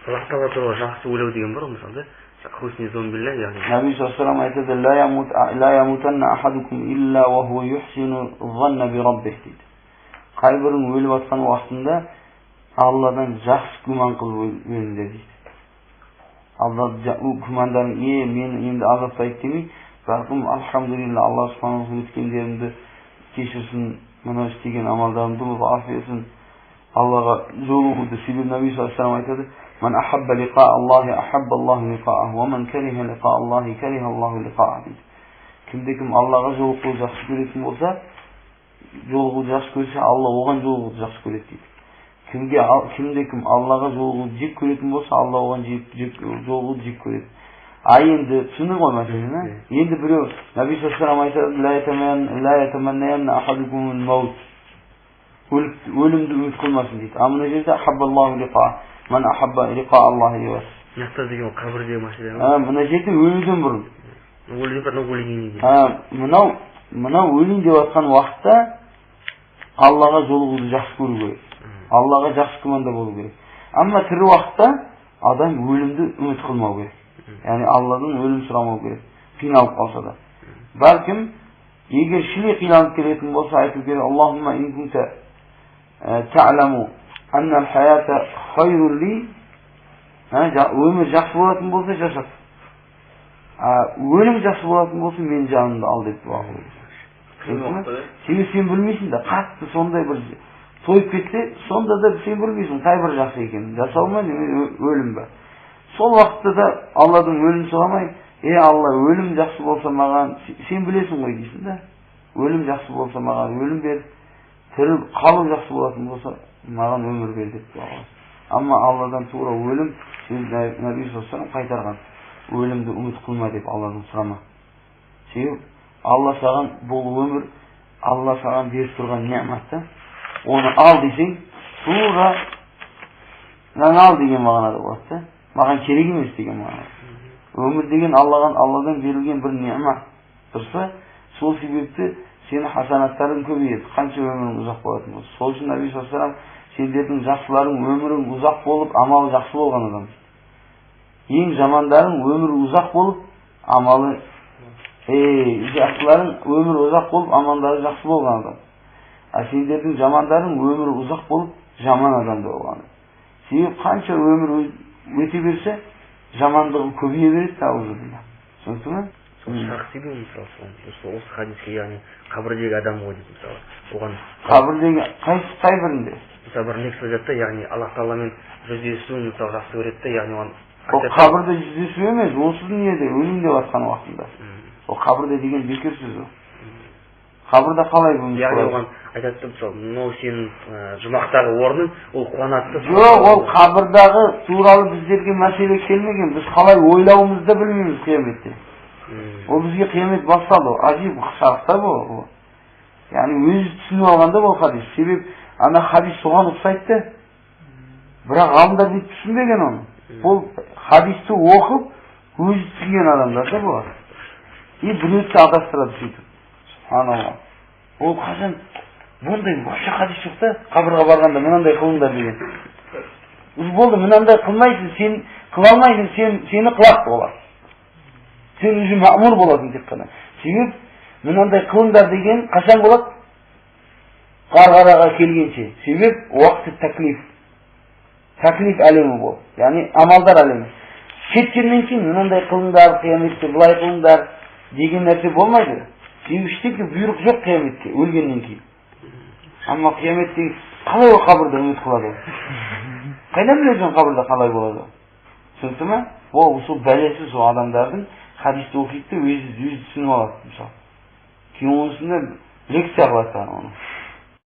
Аллах тағала туралы жақсы ойлау деген бар ғой, мысалы, да? Хусни зон билля, яғни. Наби саллаллаху айтады: «Ла ямутанна ахадукум илля ва хуа юхсину занна би раббих» дейді. Қай бірің өліп жатқан уақытында Алладан жақсы күмән қылып өліңдер дейді. Алла күмәндарың, мені енді азаптайды демей, бәлкім, альхамдулилля, Алла субхану өткендерімді кешірсін, мына істеген амалдарымды ғафу етсін, Аллаға жолығуды. Себебі Наби саллаллаху алейхи айтады: «Ман ахабба лиқа Аллахи ахабба Аллаху лиқааху, ва ман кариха лиқа Аллахи кариха Аллаху лиқаах» дейді. Кімде кім Аллаға жолығуды жақсы көретін болса, жолығуды жақсы көрсе, Алла оған жолығуды жақсы көреді дейді. Кімде кім Аллаға жолығуды жек көретін болса, Алла оған жолығуды жек көреді. А енді түсіндің ғой мәселені? Енді біреу, Наби саллаллаху айтады: «Ла ятаманнаянна ахадукумул маут», өлімді үміт қылмасын дейді. А мына жерде ахаббаллаху лиқа, ман ахабба лиқа Аллахи деп жатыр. Мына деген қабірдегі мәселе. Мына жерде өлуден бұрын. Өлуден бұрын, өлгеннен кейін. Мынау өлейін деп жатқан уақытта Аллаға жолығуды жақсы көру керек. Аллаға жақсы күмәнда болу керек. Амма тірі уақытта адам өлімді үміт қылмау керек. Яғни Алладан өлім сұрамау керек. Қиналып қалса да. Бәлкім, егер шілей қиналып келетін болса, айту керек: «Аллахумма ин кунта та'ламу анна аль-хаята хайрун ли», өмір жақсы болатын болса, жашат. Өлім жақсы болатын болса, менің жанымды ал деп дуа қылу керек. Себебі сен білмейсің да, қатты сондай бір тойып кетсе, сонда да сен білмейсің қай бір жақсы екенін, жасау ма, неме өлім ба. Сол уақытта да Алладан өлім сұрамай, е Алла, өлім жақсы болса маған, сен білесің ғой дейсің да. Өлім жақсы болса, маған өлім бер, тірі қалу жақсы болатын болса, маған өмір бер деп дуа қыласың. Амма Алладан тура өлім, Наби саллаллаху қайтарған, өлімді үміт қылма деп Алладан сұрама. Себебі Алла саған бұл өмір, Алла саған беріп тұрған нигмат та. Оны ал десең, тура мынаны ал деген мағынада болады да. Маған керек емес деген мағынада. Өмір деген Алладан берілген бір нигмат. Дұрыс па? Сол себепті сенің хасанаттарың көбейеді, қанша өмірің ұзақ болатын болса. Сол үшін Наби саллаллаху алейхи сендердің жақсыларың өмірің ұзақ болып, амалы жақсы болған адам. Ең жамандарың өмірі ұзақ болып, амалы жақсыларың өмірі ұзақ болып, амалдары жақсы болған адам. А сендердің жамандарың өмірі ұзақ болып, жаман адам болған. Себебі қанша өмір өте берсе, жамандығы көбейе береді аузубилля. Түсінікті ме? Сол шахси бұл, мысалы, сол осы хадиске, яғни қабірдегі адам ғой деп, мысалы, оған. Қабірдегі қайсы, қай бірінде? Мысалы, бір лекция айтады да, яғни Аллах тағаламен жүздесу, мысалы, жақсы көреді да, яғни оған. Ол қабірде жүздесу емес, осы дүниеде өлейін деп жатқан уақытында. Ол қабірде деген бекер сөз ол. Қабірде қалай өмір Яғни сүреді? оған айтады да, мысалы, мынау сенің жұмақтағы орның, ол қуанады да. Жоқ, ол қабірдағы туралы біздерге мәселе келмеген. Біз қалай ойлауымызды да білмейміз қияметте. Ол бізге қиямет басталды. Ажип шарықта бұл. Яғни өзі түсініп алған да бұл хадис. Себеп ана хадис соған ұқсайды да. Бірақ ғалымдар бүйтіп түсінбеген оны. Бұл хадисті оқып, өзі түсінген адамдар да бұлар. И біреуді адастырады сөйтіп. Субханалла. Ол қашан бұндай вообще хадис жоқ та, қабырға барғанда мынандай қылыңдар деген. Уже болды, мынандай қылмайсың, сен қыла алмайсың, сен сені қылады олар. Сен уже мамур боласың тек қана. Себеп мынандай қылыңдар деген қашан болады? Қарғараға келгенше. Себеп уақыты таклиф. Таклиф әлемі бол. Яғни амалдар әлемі. Кеткеннен кейін мынандай қылыңдар, қияметте былай қылыңдар деген нәрсе болмайды. Себебі ештеңе бұйрық жоқ қияметте, өлгеннен кейін. Амма қияметте қалай ол қабірде үміт қылады ол? Қайдан білесің қабірде қалай болады ол? Түсінікті ме? Ол сол бәлесі сол адамдардың хадисті оқиды да, өзі түсініп алады, мысалы. Кейін оның үстіне лекция қылады саған оны.